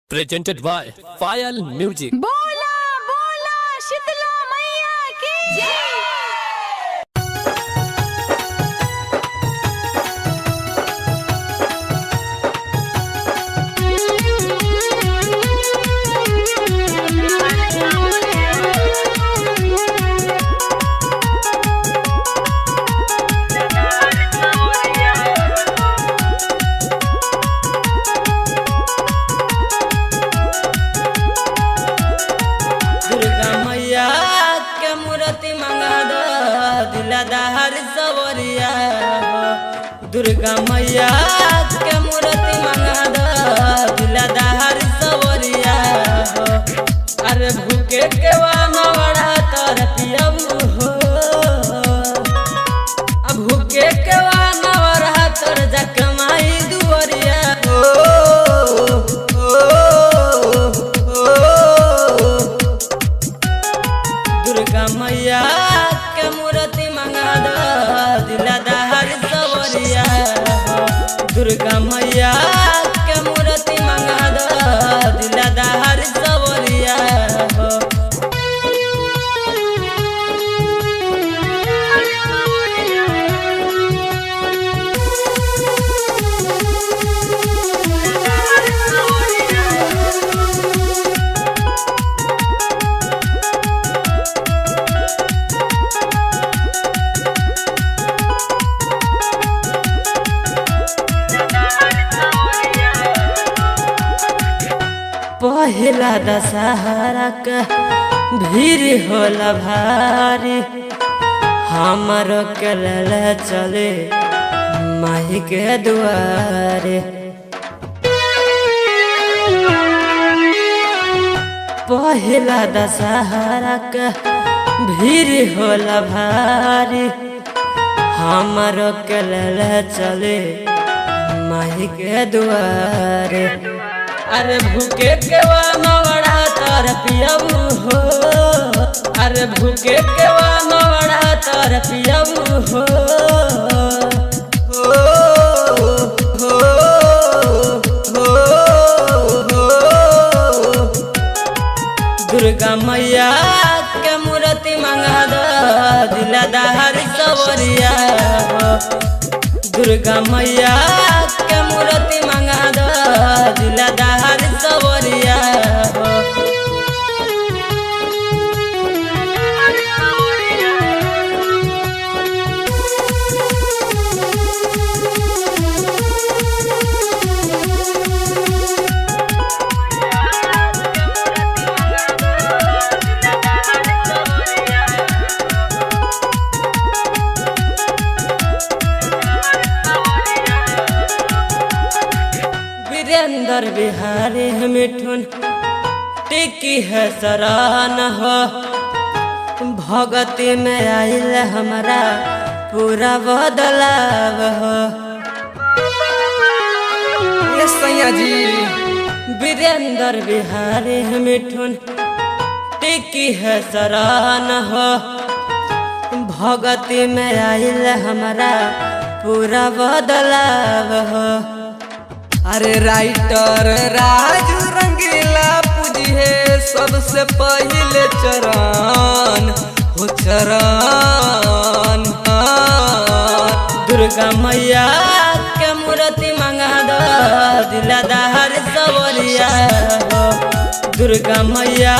Presented by Payal Music. बोला बोला शीतला मैया की जय। दुर्गा मैया के मूर्ति मंगा दो दिलदार सवरिया हो। दुर्गा मैया के मूर्ति मंगा दो दिलदार सवरिया हो। अरे भूखे के वानवड़ा तर पियऊ हो, अब भूखे के वानवड़ा तर जकमाई दुवरिया हो। दुर्गा मैया के मूर्ति मंगा दो दिलदार सवरिया हो। दुर्गा मैया के मूर्ति मंगा दो दिलदार सवरिया हो। पहिला दशहरा के भीड़ होला भारी, हमारो के ले चले माही के दुआरे। पहिला दशहरा के भीड़ होला भारी, हमारो के ले चले माही के दुआरे। अरे भूखे के वानवड़ा तर पियऊ हो, अरे भूखे के वानवड़ा तर पियऊ हो। दुर्गा मैया के मूर्ति मंगा दो दिलदार सवरिया हो। दुर्गा मैया के मूर्ति मंगा दो दिलदार सवरिया हो। वीरेंद्र बिहारी मिठुन टिकी है सरान हो, भगती में आइल हमारा पूरा बदलाव हो। ये सैया जी। वीरेंद्र बिहारी मिठुन टिकी है सरान हो, भगती में आइल हमारा पूरा बदलाव हो। अरे राइटर राजू रंगीला पूजी सबसे पहले चरण हो चरण। दुर्गा मैया के मूर्ति मंगा दो दिलदार सवरिया हो। दुर्गा मैया